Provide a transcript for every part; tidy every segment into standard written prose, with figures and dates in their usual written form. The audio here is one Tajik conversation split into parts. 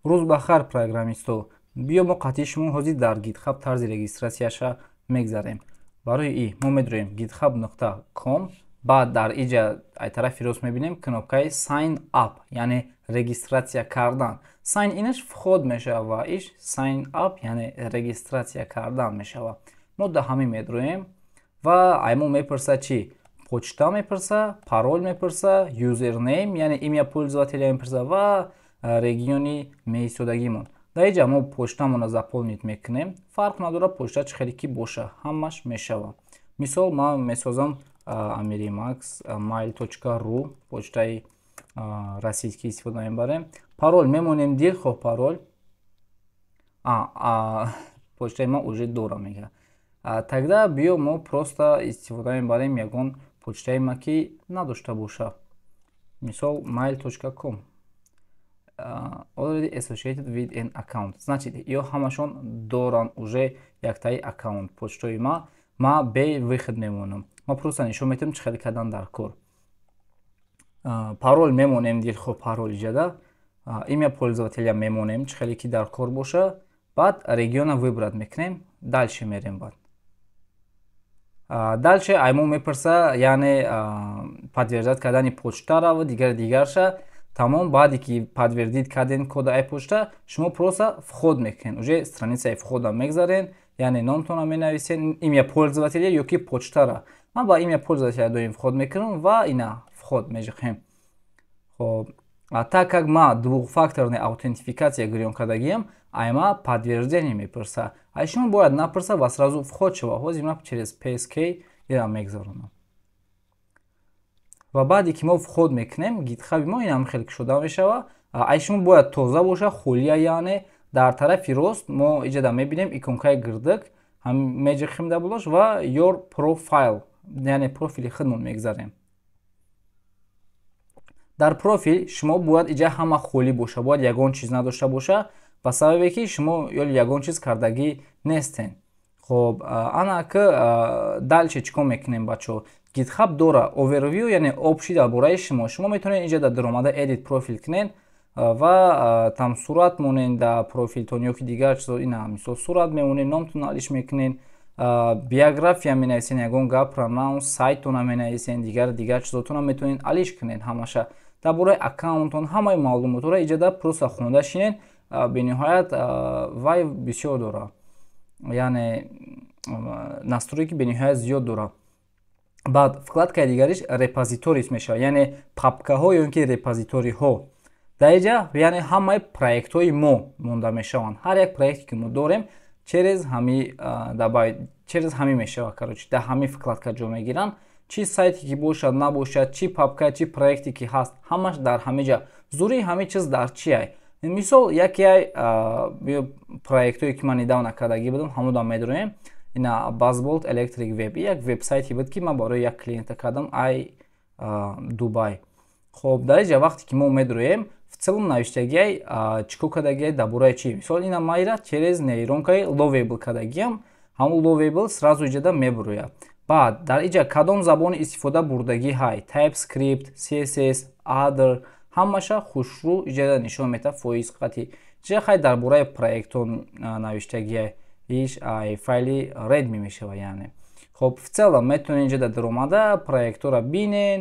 Рӯз ба хайр, программистҳо! Биё, мо қатъи шумо ҳозир дар GitHub тарзи регистрацияша мегзарем. Барои и мо медроем github.com, баъд дар иҷа ай тарафи рост мебинем кнопкаи Sign Up, яъне регистрация кардан. Sign in аш вход мешавад ва иш Sign Up, яъне регистрация кардан мешавад. Мо да ҳамин медроем ва ай мо мепурса чӣ? Почта мепурса, парол мепурса, username, яъне имя пользователя мепурса ва региони меистодагимон. Дар иҷа мо почтамонро заполнить мекунем. Фарқ надорад, почта чӣ хеле ки боша, ҳамаш мешавад. Мисол, ман месозам amirimax mail.ru, почтаи российский истифода мебарем. Парол мемонем дилхоҳ парол. Почтаи ман уже дора, мега. Тогда биё, мо просто истифода мебарем ягон почтаи ма, ки надошта боша, мисол mail.com. Already associated with an account, значит, ё ҳамашон доранд уже яктаи аккаунт почтаи ма. Ма бе выход мемонам, ма просто нишон метавам, чӣ хеле кардан дар кор. Парол мемонем дилхоҳ парол иҷада, имя пользователя мемонем, чӣ хеле ки дар кор боша. Баъд региона выбрать мекунем, дальше мерем. Баъд дальше ай мо мепурса, яъне подтверждать кардани почтара ва дигар дигарша. Тамом, баъде ки подтвердить карден кода ай почта, шумо просто вход мекунед, уже страницаи входа мегзарен, яъне номтонро менависен, имя пользователя ё ки почтара. Ман ба имя пользователя доим вход мекунам ва ина вход межиқем. Хоб, так как ма двухфакторная аутентификация гирён кардагиам, айма подтверждение мепурса. Ай шумо бояд напурса ва сразу вход шава. Ҳозир ма через passkey ира мегзаронам ва баъде ки мо вход мекунем, GitHub и мо инам хеле кушода мешава. Ай шумо бояд тоза боша, холия. Яъне дар тарафи рост мо иҷада мебинем иконкаи гирдак, меҷихем дар болош ва Your Profile, яъне профили худмон мегзарем. Дар профил шумо бояд иҷа ҳама холӣ боша, бояд ягон чиз надошта боша, ба сабабе ки шумо ё ягон чиз кардагӣ нестен. Хоб, ана ки дальше чӣ кор мекунем, бачаҳо? GitHub дора overview, яъне общий дар бораи шумо. Шумо метавонед инҷа дар даромада edit profile кунед ва там сурат монед дар профилтон ё ки дигар чизо. Ина, мисол, сурат мемонед, номтон алиш мекунед, биография менависед, ягон гап, пронавн, сайтона менависед, дигар дигар чизотона метавонед алиш кунед. Ҳамаша дар бораи аккаунтон ҳамаи маълумотҳоро иҷода просто хонда шинед. Бениҳоят вай бисёр дора, яъне настройки бениҳоят зиёд дора. Баъд вкладкаи дигариш Repositories мешавад, яъне папкаҳо ё ин ки репозиториҳо. Дар иҷа, яъне, ҳамаи проектҳои мо монда мешаванд. Ҳар як проекте ки мо дорем, через ҳами через ҳами мешавад, короче, дар ҳами вкладка ҷо мегиранд. Чӣ сайте ки бошад, набошад, чӣ папка, чӣ проекте ки ҳаст, ҳамаш дар ҳамиҷа. Зури ҳами чиз дар чиай? Мисол, яке проектҳое ки ман недавно кардагӣ будам, ҳамудам медроем. Ина, Basbolt Electric Web, як вебсайте буд, ки ман барои як клиента кардам ай Дубай. Хоб, дар иҷа вақте ки мо медроем, в целом навиштагиай чӣ кор кардагиай, дар бораи чӣ. Мисол, ина майра через нейронкаи Lovable кардагиам, ҳамун Lovable сразу иҷода мебурояд. Баъд дар иҷа кадом забони истифода бурдагӣ ҳай, TypeScript, CSS, other, ҳамаша хушрӯ иҷода нишон метавад фоиз қати чиа. Хай, дар бораи проектҳо навиштагиай, иш ай файли readme мешавад. Яъне, хоб, в целом метавонед инҷа дар даромада проектҳоро бинен,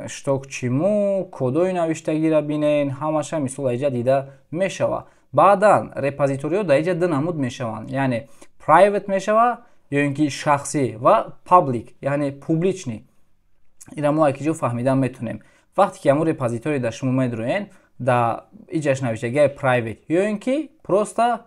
что к чему, кодои навиштагиро бинен, ҳамаша, мисол, иҷа дида мешавад. Баъдан репозиториҳо дар иҷа ду намуд мешаванд, яъне private мешавад ё ин ки шахсӣ ва public, яъне публичный. Ира мо якиҷо фаҳмидан метавонем. Вақте ки ҳамун репозиторий дар шумо медроен, дар иҷаш навиштагиай private ё ин ки просто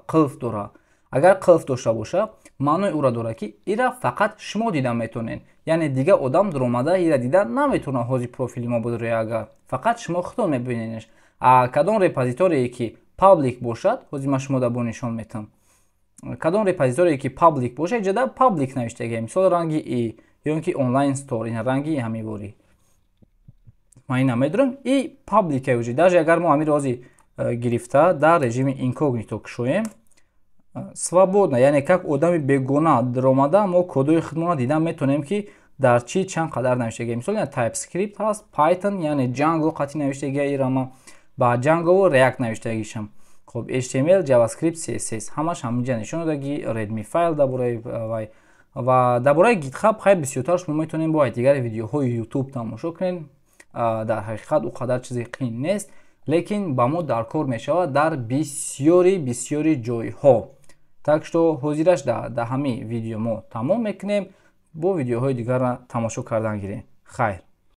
қулф дорад. Агар қулф дошта боша, маънои ӯро дорад, ки ира фақат шумо дида метавонед, яъне дигар одам дуромада ира дида наметавонад. Ҳозир профили мо будроя агар, фақат шумо худтон мебинедш. Кадом репозиторие ки public бошад, ҳозир ман шумо дар бо нишон метавам. Кадом репозиторие ки public бошад, иҷода public навиштагиай, мисол, ранги и ё ин ки online store, ина ранги ҳамиворӣ. Ман ина медорам и public уже. Даже агар мо ҳамиро ҳозир гирифта дар режими инкогнито кушоем, свободно, яъне как одами бегона даромада, мо кодои худмонро дида метавонем, ки дар чӣ чанд қадар навиштагия. Мисол, TypeScript ҳаст, Python, яъне Django қати навиштагия ирама. Ба Django React навиштагишам. Хоб, HTML, JavaScript, CSS ҳамаш ҳаминҷа нишон додаги, readme файл дар бораи вай ва дар бораи GitHub. Хай, бисёртар шумо метавонед бо дигари видеоҳои YouTube тамошо кунед. Дар ҳақиқат, ӯ қадар чизи қиин нест, лекин ба мо дар кор мешавад дар бисёри бисёри ҷойҳо. Так что ҳозираш дар ҳамин видео мо тамом мекунем. Бо видеоҳои дигарра тамошо кардан гирем. Хайр.